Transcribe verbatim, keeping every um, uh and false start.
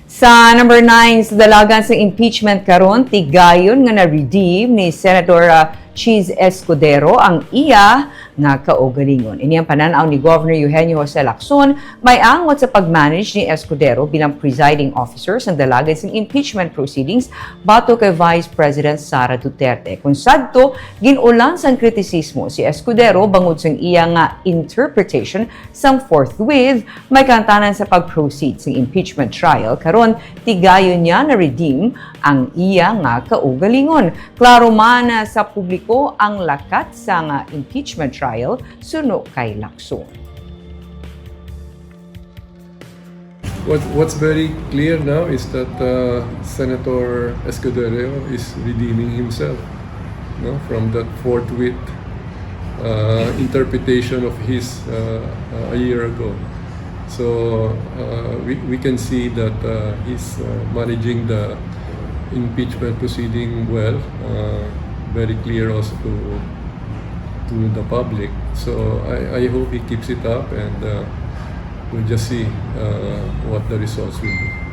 Sa number nine, sa dalagan sa impeachment karon, tigayon nga na-redeem ni Senator, ah, Chiz Escudero ang iya nga kaugalingon. Ini ang panan-aw ni Governor Eugenio Jose Lacson may angot sa pag-manage ni Escudero bilang presiding officer sa dalagan sa impeachment proceedings batok kay Vice President Sara Duterte. Kung sadto, gin-ulan sang kritisismo si Escudero bangod sang iya nga interpretation sang forthwith may kaangtanan sa pag-proceed sing impeachment trial, karon tigayon niya na-redeem ang iya nga kaugalingon. Klaro man sa publiko ang lakat sang impeachment trial suno kay Lacson. What, what's very clear now is that uh, Senator Escudero is redeeming himself, no, from that forthwith uh, interpretation of his uh, uh, a year ago. So uh, we, we can see that uh, he's uh, managing the impeachment proceeding well, uh, very clear also to to the public. So I, I hope he keeps it up, and uh, we'll just see uh, what the results will be.